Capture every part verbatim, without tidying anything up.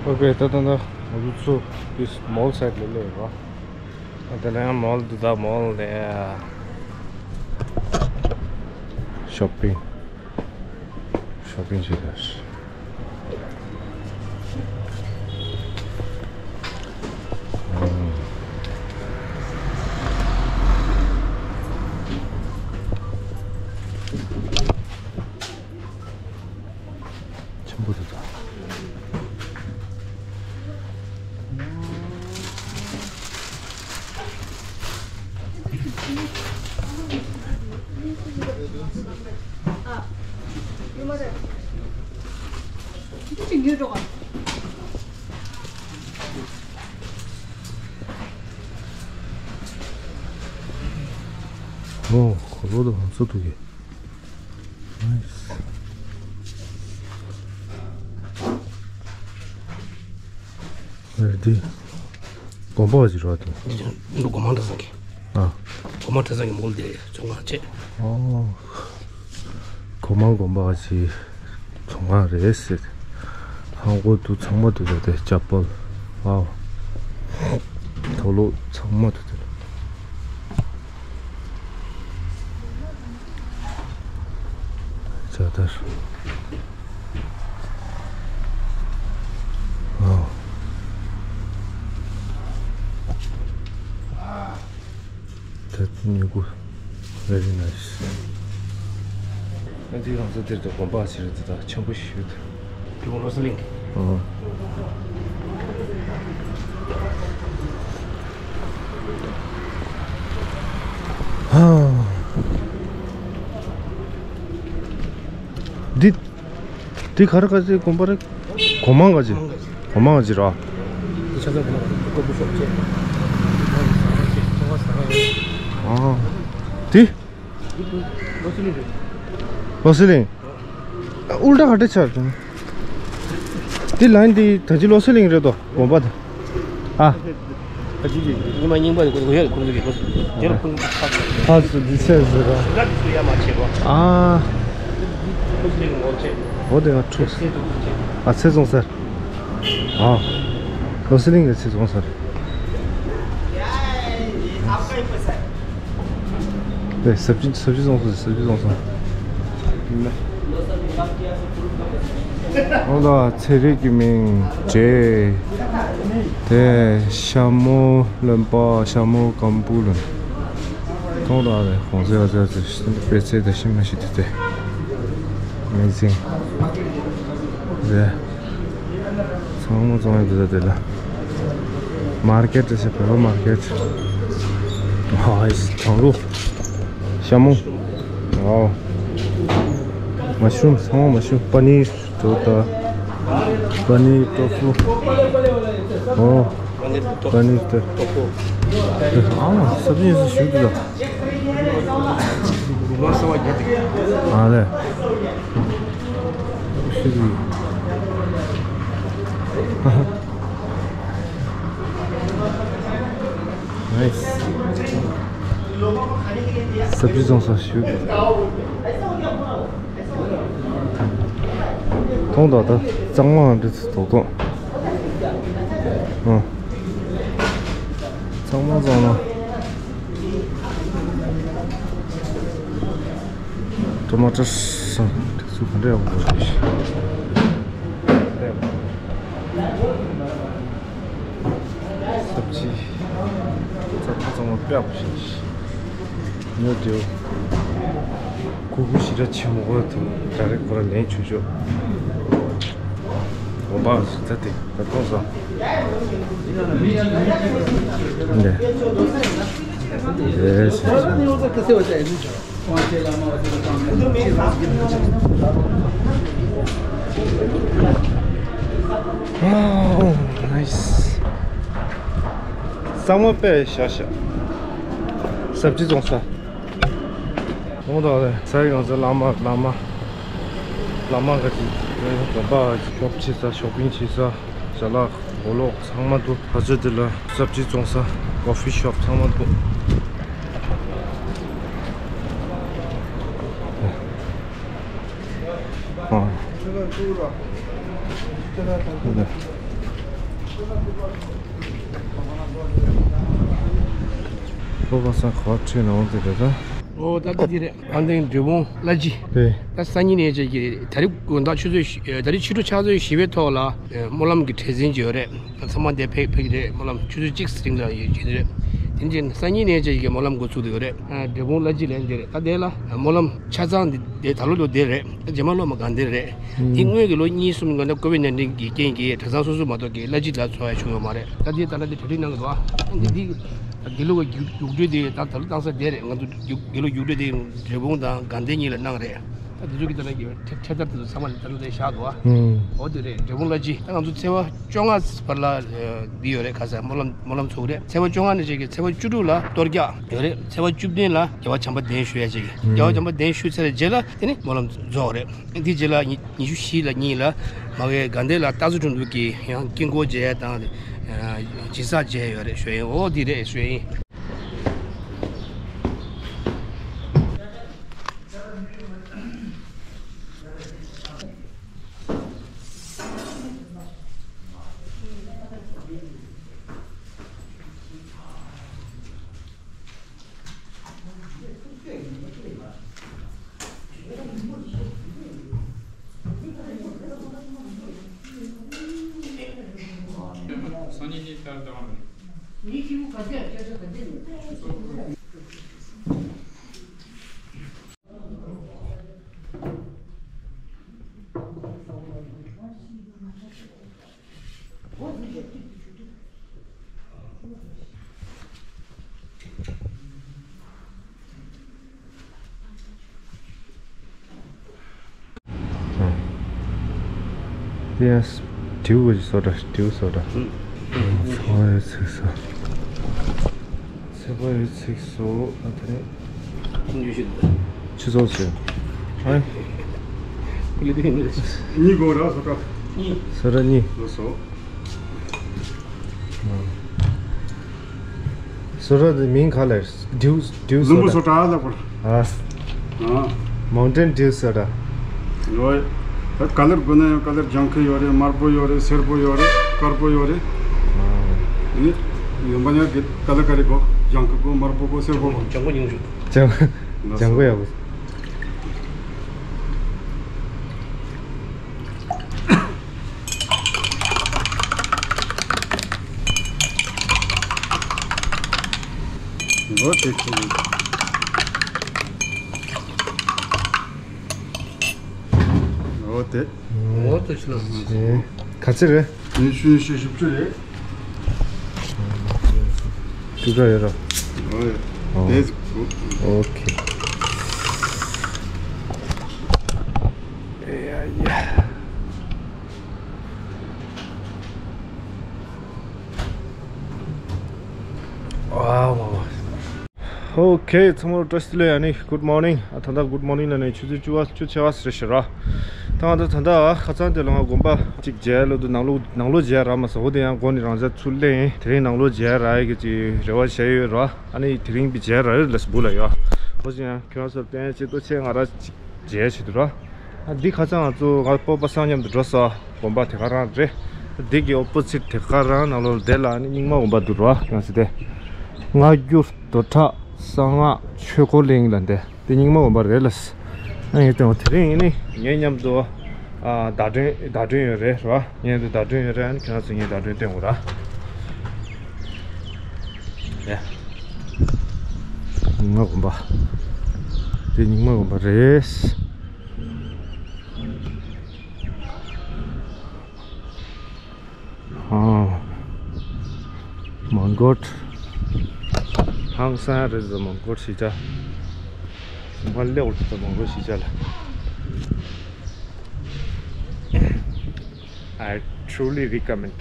ཨོ་ཁེ། ད་ད་ད་ང་ཚོ་ཚུར་དེ་མོལ་སའིཌ་ལ་སླེབས་ཡོད་པ། ད་ལྟ་ཡང་མོལ་འདི་དག་མོལ་ལ་ཤོ་པིང་ཤོ་པིང་བྱེད་དར། ཆེན་པོ་འདུག་ད། ཨོ། གོ་ལོ་དང་ཧང་སོ་ཐུག་གི། ནའིས། ཨེ་འདི། དགོན་པ་ཞིག་རེད་པ། འདི་འདི་སྒོ་མང་གྲྭ་ཚང་གི། ཨ། སྒོ་མང་གྲྭ་ཚང་གི་མོལ་དེ་ཚོང་ཁང་བྱས། ཨོ། སྒོ་མང་དགོན་པ་ཞིག་ཚོང་ཁང་རེད་ཟེར། ཧང་གོ་འདུག་ཚང་མ་འདུག་ད་དེ་ཅ་པལ། ཨ། དུག་ལོག་ཚང་མ་འདུག་དེ། ཇ་དར། ཨ། ད་ཉོ་གུ། Very nice། ཨ་འདི་རང་ཚོ་འདིར་དུ་དགོན་པ་ཟེར་འདི་དག་ཆེན་པོ་ཞིག་ཡོད། དེ་བོ་བློ་གསལ་གླིང་། ཨོ། ཧ། འདི། འདི་ག་རེ་ག་ཅི་དགོན་པ་རེད། སྒོ་མང་ག་ཅི། སྒོ་མང་ག་ཅི་ར། འདི་ཆ་ཚང་སྒོ་མང་ག་ཅི། ཀོ་བུ་ཤོག་ཅེ། ཨ། འདི། བློ་གསལ་གླིང་། ཨུལ་ཊ་ག་འདྲ་ཆགས་བྱུང་། འདི་ལན་འདི་ད་ཅི་བློ་གསལ་གླིང་རེད་དོ། དགོན་པ་དེ། ཨ། ད་ཅི་ཉི་མ་རྙིང་པ་ནས་ཁོ་ཚོ་ཡོད་ཁོ་ཚོ་གི་ཁོ་ཚོ་དེ་ལ་ཁོ་ཚོ་ཕ་ཚོ་འདི་ཚེ་ཟེར་ར། ད་འདི་ཚོ་ཡ་མ་བྱེད་རོགས། ཨ། ཁོ་ཚོ་ལས་ངོ་ཆེ། འོ་དེ་ང་ཁྲོ། ཚེ་ཐུག་ཐུག་ཆེ། ཨ་ཚེ་རྫོང་སར། ཨ། བློ་གསལ་གླིང་གི་ཚེ་རྫོང་སར། ཨེ་ཟབ་ཅི་ཟབ་ཅི་རྫོང་སར་ཟབ་ཅི་རྫོང་སར། ཨོ་ད་ཚེ་རིང་གི་མིང་བརྗེ། དེ་ཤ་མོ་བློན་པོ་ཤ་མོ་སྐམ་པོ་ལོན། ཐོང་ད་རེ་ཁོང་ཚེ་ཨ་ཚེ་ཨ་ཚེ་དཔེ་ཚེ་ད་ཤི་མ་ཤི་དེ་དེ། Amazing། རེད། ཚང་མ་ཚང་མ་འདི་ལ་དེ་ལ། མར་ཀེཊ་ཟེར་བོད་པ་མར་ཀེཊ། ཧའི་གྲང་རུ། ཤ་མོ། ཨོ། མ་ཤུམ་ཚང་མ་མ་ཤུམ། པ་ནིར་དོ་ད། པ་ནིར་ཏོ་ཕུ། ཨོ། པ་ནིར་དོ། པ་ནིར་དོ། ཨ་མ་སབ་ཇི་ཡིན་སུ་ཞུ་དུ་ད། ཨ་ལེ། Nice། སབ་ཇི་བཙོང་ས་ཞུ། ཐོང་ད་ད་གཙང་མ་འདི་ཚོ་ཐོག་ཐོག་ཨ། གཙང་མ་གཙང་མ། ཊོ་མ་ཊོ་སོ་སི་དེ་ཚོ་ག་འདྲ་ཡག་པོ་འདུག་སབ་ཇི། ཚ་ཚ་ཚང་མ་དཔེ་ཡག་པོ་ཞིག་ཉོ་དེའོ། གུ་གུ་ཞེ་དྲག་ཆེ་མོ་གོ་དུ་ད་རེ་ཁོ་ར་ལན་ཆོད་ཆོད། འོ་བ་ཟི་ཚ་དེ་ད་ཐོང་ས། འདི། འདི་ཟི་ཚ། Wow, nice། གཙང་མ་དཔེ་ཤ་ཤ། སབ་ཇི་བཙོང་ས། ཁོང་དང་ས་ཡི་ང་ཚོ་བླ་མ་བླ་མ། བླ་མ་ག་ཅི། དགོན་པ་ཤོབ་ཆེ་ས་ཤོ་པིང་ཆེ་ས། ཅ་ལག་གོ་ལོག་ཚང་མ་འདུག་ཕ་ཚོད་འདི་ལ་སབ་ཇི་བཙོང་ས་ཀོ་ཕི་ཤོབ་ཚང་མ་འདུག་ཨ། འདི་ལ། ཁོ་པ་སངས་ག་པར་ཁྲིད་ནས་འོང་དེ་རེད་ད། ཨོ་ད་ལྟ་འདི་རེད། ཨ་འདི་འབྲས་སྤུངས་གླ་སྤྱི། རེད། ད་སང་ཉིན་ནས་བྱས་ཀྱི་ད་རེས་དགོང་དག་ཆུ་ཚོད་བཞི། ད་རེས་ཕྱི་དྲོ་ཆུ་ཚོད་བཞི་པའི་ཐོག་ལ་སྨོན་ལམ་གྱི་གྲོས་ཚན་ཅིག་ཡོད་རེད། ཚང་མ་འདིར་ཕེབས་ཕེབས་ཀྱི་རེད། སྨོན་ལམ་ཆུ་ཚོད་གཅིག་རིང་ལ་ཡོད་ཀྱི་རེད། དེ་ནས་སང་ཉིན་ནས་བྱས་ཀྱི་སྨོན་ལམ་འགོ་ཚུགས་ཀྱི་ཡོད་རེད། འབྲས་སྤུངས་གླ་སྤྱི་ལ་འདི་རེད། ད་འདི་ལ་སྨོན་ལམ་ཆ་ཚང་འདི་འདི་ད་ལོ་ལོ་འདི་རེད། རྗེས་མ་སློབ་མ་གང་འདི་རེད། དེ་སྔོན་གྱི་ལོ་གཉིས་གསུམ་སྔོན་ལ་ཀོ་ཝིཌ་ནའིན་ཊིན་གྱི་རྐྱེན་གྱིས་གྲྭ་ཚང་སོ་སོ་མ་གཏོགས་ཀྱི་གླ་སྤྱི་ལ་འཚོགས་ཡ་བྱུང་ཡོད་མ་རེད། ད་འདི་ད་ལྟ་འདི་གྲ་སྒྲིག་གནང་གི་འདུག་ཨ། འདི་འདི་དགེ་ལུགས་ཀྱི་རྒྱུགས་རྒྱུགས་སྤྲོད་དེ་ད་ད་ལོ་བཏང་ས་དེ་རེད། ང་ཚོ་རྒྱུགས་དགེ་ལུགས་རྒྱུགས་སྤྲོད་དེ་འབྲས་སྤུངས་དང་དགའ་ལྡན་གཉིས་ལ་གནང་རེད། ད་དེ་ཚོ་གི་ད་ལྟ་གི་འཕྲེད་འཕྲེད་དར་དེ་ཚོ་ཚང་མ་ལ་ད་ལྟ་བཞག་འདུག་ཨ། ཨུམ། འོ་དེ་རེད། འབྲས་སྤུངས་གླ་སྤྱི། ད་ང་ཚོ་ཚེས་པ་བཅོ་ལྔ་བར་ལ་འདི་ཡོད་རེད། ཁ་སང་སྨོན་ལམ་སྨོན་ལམ་ཚོགས་རེད། ཚེས་པ་བཅོ་ལྔ་ནས་བྱས་ཀྱི་ཚེས་པ་བཅུ་དྲུག་ལ་གཏོར་རྒྱག་ཡོད་རེད། ཚེས་པ་བཅུ་བདུན་ལ་རྒྱལ་བ་བྱམས་པ་གདན་ཞུ་ཡ་བྱེད་ཀྱི། རྒྱལ་བ་བྱམས་པ་གདན་ཞུས་ཚར་རྗེས་ལ་དེ་ནི་སྨོན་ལམ་རྫོགས་རེད། འདི་རྗེས་ལ་ཉི་ཉི་ཤུ་བཞི་ལ་གཉིས་ལ་མ་གི་དགའ་ལྡན་ལ་སྟག་འཚོ་དོན་གྲུབ་ཀྱི་ཡང་དཀྱིལ་འཁོར་མཇལ་དང་སྦྱིན་སྲེག་མཇལ་ཡོད་རེད་ཞུ་ཡིན། འོ་འདི་རེད་ཞུ་ཡིན། སང་ཉིན་ཉིན་ལྟར་དང་། དེ་ཡང་དེའུ་གི་བཟོ་འདྲ། དེའུ་བཟོ་འདྲ། ཚོ་ཡི་ཚིགས་སུ། ཚེས་པ་ཡོད་ཚིགས་སུ། ཨ་དེ་རིང་ཉི་ཤུ་ཆུ་ཚོད་ཕྱེད། ཨ། གཉིས་དགོས་ར་སོ་ཏྲ། གཉིས། སོ་ཏྲ་གཉིས། ལོ་སོ། སོ་ཏྲ་དེ་མིང་ག་ལ། ཌིའུ་ཌིའུ་ལུམ་བུ་སོ་ཏྲ། སོ་ཏྲ་ལ་གོ། ཨ། ཨ། མའུན་ཊེན་ཌིའུ་སོ་ཏྲ། ཡོད། ད་ཀ་ལར་དགོས་ན་ཡང་ཀ་ལར་ལྗང་ཁུ་ཡོད་རེད། དམར་པོ་ཡོད་རེད། སེར་པོ་ཡོད་རེད། དཀར་པོ་ཡོད་རེད། ཨ། ཨེ། ཡོང་པ་ཉག་གི་ཀ་ལར་ག་རེ་དགོས། ལྗང་ཁུ་དགོས། དམར་པོ་དགོས། སེར་པོ་དགོས། ལྗང་ཁུ་ཉུང་ཤོས། ལྗང་ལྗང་ཁུ་ཡག་པོ། འོ་དེ་ཁྱེར། འོ་དེ། འོ་དེ་ཕྱི་ལ། ཨེ། ག་ཚོད་རེད། ཉི་ཤུ། ཉི་ཤུ་བཞི་བཅུ་རེད། བཅུ་ཕྲག་ཡོད་ར། འོ་ཡ། ཨོ། དེ། ཨོ་ཁེ། ཡ་ཡ། ཨ་མ་མ། ཨོ་ཁེ། ཚང་མ་ལ་བཀྲ་ཤིས་བདེ་ལེགས། ཨ་ནི་གུཌ་མོར་ནིང་། ཨ་ད་ལྟ་གུཌ་མོར་ནིང་ལ་ནི་ཆུ་ཚོད་བཅུ་པ་བཅུ་ཕྱེད་པ་རེད་ཤག་ར། ད་ང་ད་ད་ལྟ་ཁ་སང་དེ་ལ་ང་དགོན་པ་གཅིག་མཇལ་ལོ་འདུག་ནང་ལོགས་ནང་ལོགས་མཇལ་རག་མ་སོང་། འོ་དེ་ཡང་དགོན་ནི་རང་འཇགས་ཚུར་སླེབས་ཡིན། དེ་རིང་ནང་ལོགས་མཇལ་རག་ཡ་གི་ཅིག་རེ་བ་བྱས་ཡོད་ར། ཨ་ནི་དེ་རིང་བི་མཇལ་རག་ཡོད་ལ་སྦུག་ལ་ཡོད། འོ་ཅི་ཡང་ཁྱོད་རང་ཚོར་བསྟན་ཡ་ཅིག་ལྟོ་ཆས་ང་ར་ཅིག་མཇལ་བྱེད་དུ་ར། ཨ་འདི་ཁ་སང་ང་ཚོ་ང་སྤོབས་པ་སངས་མཉམ་དུ་འགྲོ་ས་དགོན་པ་དེ་ག་རང་རེད། འདི་གི་ཨོ་པོ་སིཊ་དེ་ག་རང་ནང་ལོགས་དེ་ལ་ཨ་ནི་རྙིང་མ་དགོན་པ་འདུག་ར། ཡང་སྲིད་དེ། སྔ་འགྱུར་རྡོར་བྲག་གསང་སྔགས་ཆོས་འཁོར་གླིང་ལ་འདི། དེ་རྙིང་མ་དགོན་པ་རེད་ལ། ཨ་ངས་བསྟན་འོ་དེ་རིང་ཡིན་ནི་ངའི་མཉམ་དུ་ཨ་ཟླ་སྒྲོན་ཟླ་སྒྲོན་ཡོད་རེད་ར། ངའི་འདི་ཟླ་སྒྲོན་ཡོད་རེད། ཨ་ནི་ཁྱོད་རང་ཚོ་ངའི་ཟླ་སྒྲོན་བསྟན་འོ་ར། ཡ། རྙིང་མ་དགོན་པ། དེ་རྙིང་མ་དགོན་པ་རེད། ཨ། མོན་གྷོ། ཧང་སང་རེད་ཟེར། མོན་གྷོ་གཞིས་ཆགས། ཟིན་པ་ལེ་འོར་ཏུ་མོན་གྷོ་གཞིས་ཆགས་ལ། I truly recommend.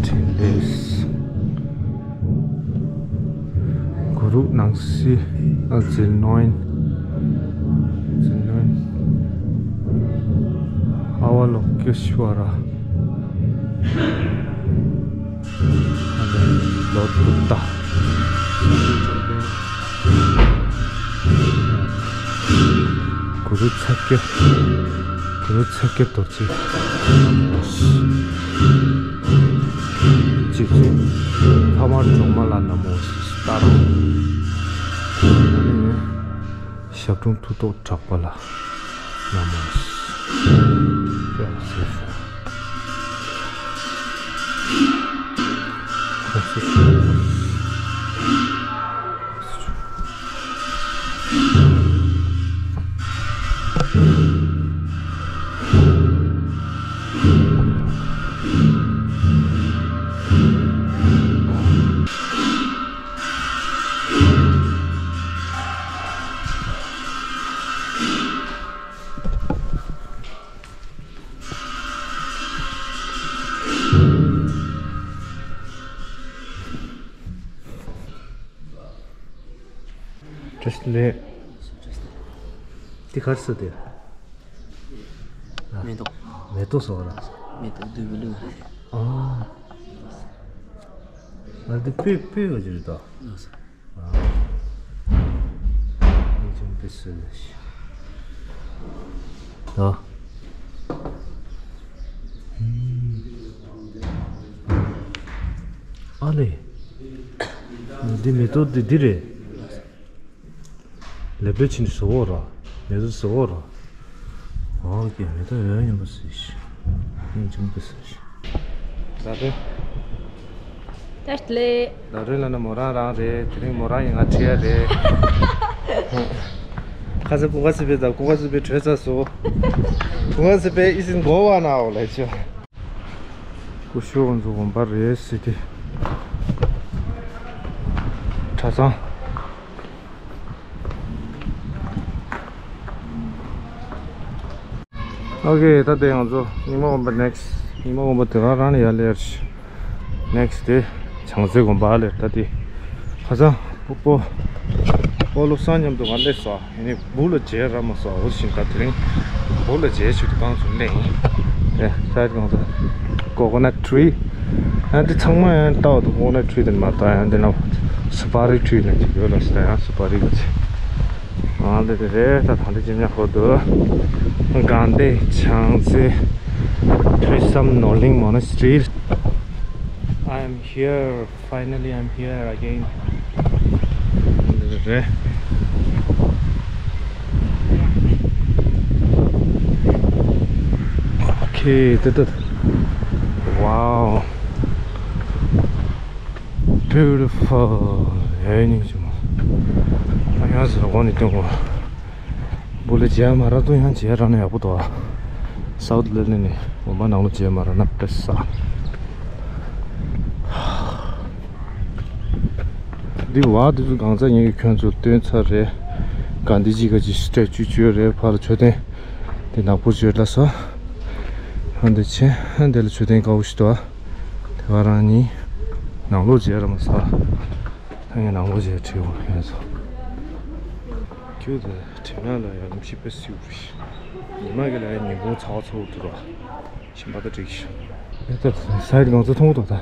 ཕྲིན་ལས། གུ་རུ་ནང་སྲིད། ཨ། ཟིལ་གནོན། ཟིལ་གནོན། ཨ་ཝ་ལོ་ཀེ་ཤྭ་ར། ཨ་ནི་ལོ་ཏུ་ཏ། གུ་རུ་ཚ་ཀེ། གུ་རུ་ཚ་ཀེ་རྡོ་རྗེ། རྗེ་བཙུན་ཕ་མ་སྒྲོལ་མ་ལ་ན་མོ་ཏཱ་ར། ཨ་ནི་ཞབས་དྲུང་མཐུ་སྟོབས་གྲགས་པ་ལ་ན་མོ། བཀྲ་ཤིས་བདེ་ལེགས། འདི་ག་རེ་ཟེར་དེ། མེ་ཏོག་མེ་ཏོག་ཟེར་བ་ར། མེ་ཏོག་བདུག་སྤོས་བླུགས། ཨ། ང་འདི་སྤོས་སྤོས་ཀྱི་རེད་ད། ཨ། ཨིན་ཅང་པི་སི་ལ་ཤི། ད། ཨ་ལེ། འདི་མེ་ཏོག་འདི་འདི་རེད། ལེ་པེ་ཆིན་སོ་བོ་ར། མེ་ཏོག་སོ་བོ་ར། ཨོ་ཀེ། མེ་ཏོག་ཡོད་ཡིན་པ་སི་ཤི། ཨིན་ཅང་པི་སི་ཤི། ད་དེ། ད་ལེ། ད་རེས་ལ་ན་མོ་རང་རང་རེད། དེ་རིང་མོ་རང་ཡིན་ང་ཁྲིད་ཡ་རེད། ཁ་ས་ཀུ་ཁ་སི་པེ་ད་ཀུ་ཁ་སི་པེ་བྲོས་ཚར་སོ། ཀུ་ཁ་སི་པེ་ཨི་སིན་གོ་བ་ན་འོ་ལེ་ཆོ། ཀུ་ཤུ་ཝང་ཚོ་དགོན་པ་རེད་སི་ཏི། གྲྭ་ཚང་། ཨོ་ཀེ། ད་དེ་ང་ཚོ་རྙིང་མ་དགོན་པ་ནེག་སི་ཊི། རྙིང་མ་དགོན་པ་དེ་ག་རང་ནས་ཡར་སླེབས་ཡར་ཤི། ནེག་སི་ཊི་དེ་བྱང་རྩེ་དགོན་པ་ལས། ད་དེ་ཁ་སང་སྤོ་སྤོ་སྤོ་བློ་བཟང་མཉམ་དུ་ང་སླེབས་སོང་། ཡིན་ནའི་སྦུག་ལ་མཇལ་ར་མ་སོང་། འོ་བཞིན་ད་དེ་རིང་སྦུག་ལ་མཇལ་ཞུ་དུ་གང་བྱུང་ལེ་ཡིན། ཨེ་ས་ཡ་གང་ཚ་ཀོ་ཀོ་ནཊ་ཊི་རི། ཡང་འདི་ཚང་མ་ཡང་ལྟ་བ་དུ་ཀོ་ཀོ་ནཊ་ཊི་རི་དེ་མ་གཏོགས་ཡང་འདི་ན་སུ་པ་རི་ཊི་རི་ནང་གཅིག་ཡོད་ལ་ཟེར། ཡང་སུ་པ་རི་ག་ཚེ། ཨ་འདི་དེ་རེད། ད་ད་འདི་ཅི་ཉག་ཧོ་དུ་གང་དེ་བྱང་རྩེ་ཐོས་བསམ་ནོར་གླིང་མོ་ན་སི་ཊི་རི། I am here. Finally, I'm here again. འདི་རེད། ཨོ་ཁེ། དེ་དེ། Wow. Beautiful. ཡ་ཡིན་ཅི་མོ། ཨ་ཡ་ཟེར་གོ་ནི་ཏེ་གོ། སྦུག་ལ་མཇལ་མ་རག་དུས་ཡང་མཇལ་རག་ན་ཡག་པོ་འདུག་ཨ། སའུཐ་ལ་ལི་ནས་འོ་མ་ནང་ལ་མཇལ་མ་རག་ན་དཔེ་ས། འདི་བ་འདི་ཚོ་གང་ཚ་ངེད་ཀྱི་ཁྱོད་ཚོ་སྟོན་ཚར་རེད། ག་འདི་ཅི་ག་ཅི་སི་ཊེ་ཅུ་བཅོས་རེད། ཕར་ལ་མཆོད་རྟེན་འདི་ནག་པོ་བཅོས་ལ་ས། ཧ་འདི་ཆེ་ཧ་འདི་ལ་མཆོད་རྟེན་དཀར་པོ་ཞིག་འདུག་ཨ། དེ་ག་རང་ཉིད་ནང་ལོགས་མཇལ་ར་མ་ས། ད་ངས་ནང་ལོགས་མཇལ་ཁྲིད་འོང་ཡ་ཚོ། ཁྱོད་ཚོ་དྲན་ན་ལ་ཡ་ལམ་ཤི་པེ་སིའུ་རེད། ཉི་མ་གི་ལ་ཡ་ཉིན་གུང་ཚ་བ་ཚ་བོ་འདུག་ར། ཞིམ་པ་ད་འགྲིག་ཤག་ཨེ་ད་སའིཌ་གང་ཚོ་མཐོང་གི་འདུག་ད་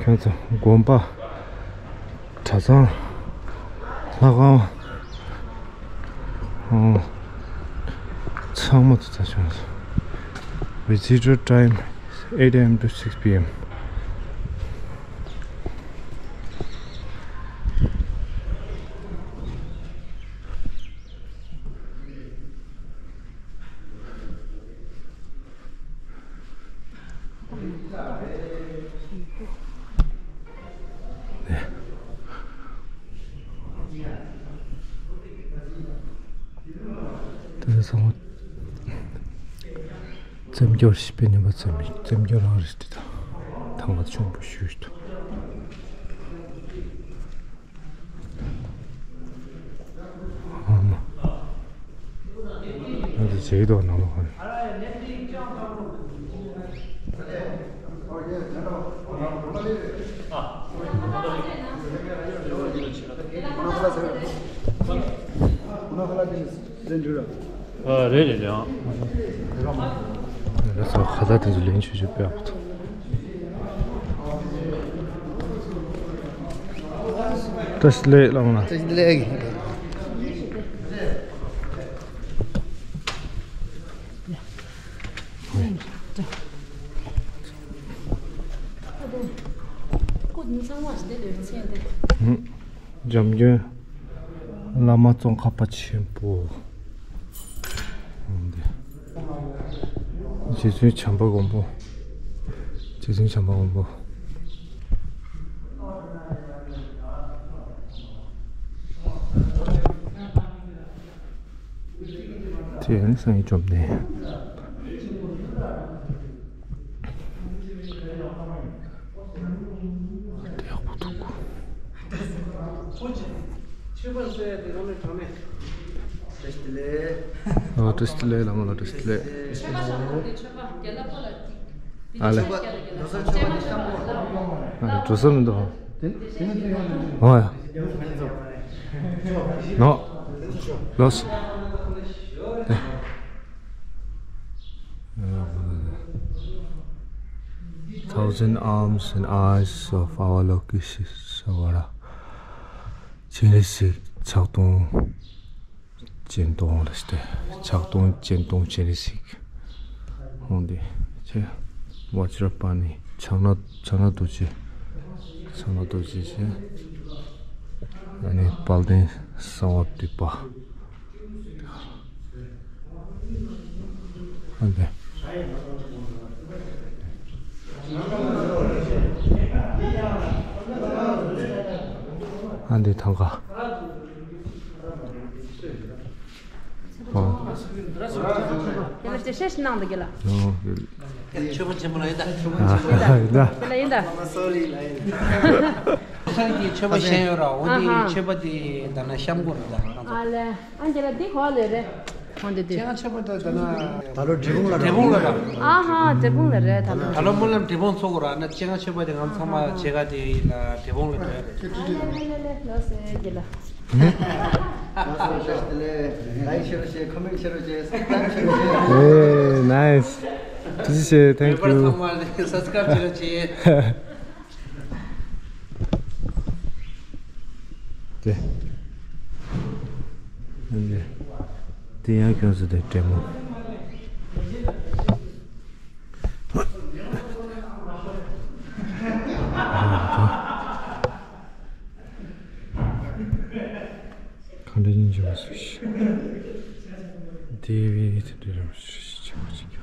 ཁྱོད་ཚོ་དགོན་པ། གྲྭ་ཚང་། ལྷ་ཁང་། ཨང་། ཚང་མ་དུ་ཚ་བྱུང་སོང་། Visitor time eight a.m. to six p.m. དེ་ཚང་མ་རྩེ་མགྱོགས་ཤིག་པའི་ཉམས་པ་རྩེ་མི་རྩེ་མགྱོགས་རང་རེད་དེ། དང་ཐང་བ་ཆུང་པོ་ཞུས་ཏོ། ཨ་མ། ང་ཚོ་བྱེད་ཀྱི་འདུག་ནང་ལོགས་ཁ་ནས། ཨ། རེད་རེད་རེད། ཨ། ང་ཚོ་ཁ་བརྡ་དེ་ཚོ་ལེན་ཆོག་ཆོག་དཔེ་ཡག་པོ་འདུག། བཀྲ་ཤིས་བདེ་ལེགས་བླ་མ་ལགས། བཀྲ་ཤིས་བདེ་ལེགས། ཨུམ། འཇམ་མགོན་བླ་མ་ཙོང་ཁ་པ་ཆེན་པོ། འོང་དེ། རྗེ་བཙུན་བྱམས་པ་མགོན་པོ། རྗེ་བཙུན་བྱམས་པ་མགོན་པོ། དེ་ཡང་སངས་རྒྱས་བཅོམ་ལྡན། དེ་ཡག་པོ་འདུག། ཨོ། བཀྲ་ཤིས་བདེ་ལེགས། བླ་མ་ལགས་བཀྲ་ཤིས་བདེ་ལེགས། ཨ་ལེ། ཨ་ལེ། འགྲོ་ས་མི་འདུག། ཨོ་ཡ། ནོ། ལོས། Thousand arms and eyes of our Lord Kishisawara. སྤྱན་རས་གཟིགས་ཕྱག་སྟོང་སྤྱན་སྟོང་ལ་སྟེ། ཕྱག་སྟོང་སྤྱན་སྟོང་སྤྱན་རས་གཟིགས། འོང་དེ་ཆེ། བཛྲ་པཱ་ཎི། ཕྱག་ན་ཕྱག་ན་རྡོ་རྗེ། ཕྱག་ན་རྡོ་རྗེ་ཆེ། ཨ་ནི་དཔལ་ལྡན་གསང་བ་འདུས་པ། ཨ་འདི། ཨ་འདི་ཐང་ག། ཨོ། དེ་ལ་ཅི་ཤེས་ཤིག་གནང་འདུག་གི་ལ། ཨོ། མཆོད་པ་ཆེན་པོ་ལ་ཡིན་ད། ཨ་ཡིན་ད། དེ་ལ་ཡིན་ད། ས་གི་མཆོད་པ་གཞན་ཡོད་ར། འོ་དེ་ཨ་ཧ། མཆོད་པ་དེ་ད་ན་ཤམ་གོ་ར་ད། ཨ་ལེ། ཨ་འདི་ལ་འདི་གོ་ལེ་རེད། འོ་འདི་འདི། ཅང་ཆོས་པ་ད་ད་ན། ད་ལོ་འབྲས་སྤུངས་ལ་འབྲས་སྤུངས་ལ་ར། ཨ་ཧ། འབྲས་སྤུངས་ལ་རེད་ད་ལོ། ད་ལོ་སྨོན་ལམ་འབྲས་སྤུངས་ཚོགས་གོ་ར། ན་ཅང་ཆོས་པ་དེ་ང་ཚང་མ་ཆེ་ག་དེ་ཡིན་ལ་འབྲས་སྤུངས་ལ་འགྲོ་ཡ་རེད། ཨ་ལེ་ལེ་ལེ་ལོ་སེ་གི་ལ། ལ་སོ་ཤ་ལེ། ལའིག་ཤེར་ཤེར་ཁོ་མེན་ཤེར་ཤེར་སབ་སི་ཀྲའིབ་ཤེར་ཤེར། ཨེ་ནའིས། ཐུགས་རྗེ་ཆེ། Thank you། ཚང་མ་སབ་སི་ཀྲའིབ་བྱེད་རོགས་བྱེད། དེ། དེ་ཡང་ཁྱོད་ཚོ་དེ་དྲེད་མོ། གང་འདྲ་ཡིན་ཅི་མ་སུ་ཤི། དེ་བས་དེ་འདྲ་རང་ཤི་ཤི་ཆེན་པོ་ཅིག་ཀྱང་།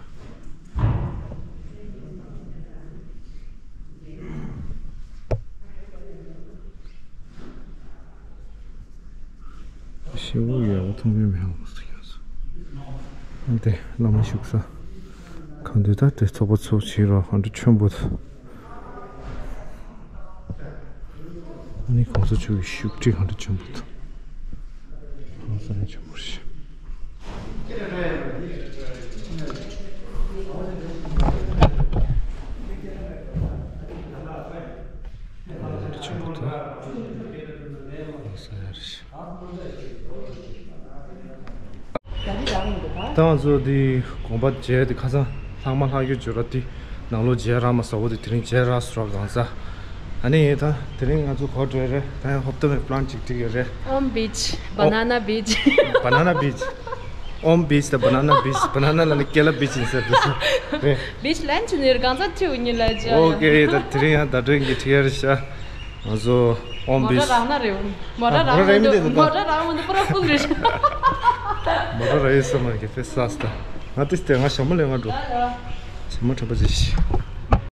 ཤི་བོ་ཡོད་པ་མཐོང་མེད་མེད་ཧ་མ་སུ་ཡོད་སོ། ཨ་དེ་བླ་མ་བཞུགས་ས། གང་འདི་ད་དེ་ཚོགས་པ་ཚོགས་བྱེད་རོགས་ཧ་འདྲ་ཆེན་པོ་དང་། ཨ་ནི་གོང་ས་མཆོག་གི་བཞུགས་ཁྲི་གང་འདྲ་ཆེན་པོ་དང་། གོང་ས་ཡང་ཆེན་པོ་རེད། གང་འདྲ་ཆེན་པོ་དང་། གོང་ས་ཡང་རེད། ད་ང་ཚོ་འདི་དགོན་པ་མཇལ་ཏེ་ཁ་སང་ལྷག་མ་ལྷག་ཡོད་བརྗོད་ར་འདི་ནང་ལོགས་མཇལ་རག་མ་ཟ་བོ་དེ་དེ་རིང་མཇལ་རག་སོང་ར་གང་ཟ། ཨ་ནི་ད་དེ་རིང་ང་ཚོ་ག་པར་འགྲོ་ཡ་རེད། ད་ཡང་ཧོབ་ཏེ་ནས་པི་ལན་ཅིག་སྒྲིག་ཡོད་རེད། ཨོམ་བིཆ། ཨོ། Banana Beach། Banana Beach། ཨོམ་བིཆ་དང་Banana Beach། Banana ལབ་ན་ཀེ་ལ་བིཆ་ཡིན་ཟེར་འདུག་རེད། བིཆ་ལན་ཆུ་ནིར་གང་ཟག་ཐིའུ་ཉི་ལ་ཇ། ཨོ་ཀེ། ད་དེ་རིང་ཡང་ད་དྲན་གྱི་ཁྲི་ཡར་ཤ། ང་ཚོ་ཨོམ་བིཆ། མོ་ཊ་རག་ན་རེད། མོ་ཊ་རག་མི་འདུག་མོ་ཊ་རག་མི་འདུག་པུ་ར་ཕུལ་རེད། མོ་ཊ་རག་ཡོད་ས་མ་རེད། དཔེ་སག་སྟ། ང་ཏིས་ཏེ་ང་ཞྭ་མོ་ལེན་ག་འགྲོ། ཞྭ་མོ་དྲན་པ་ཅིག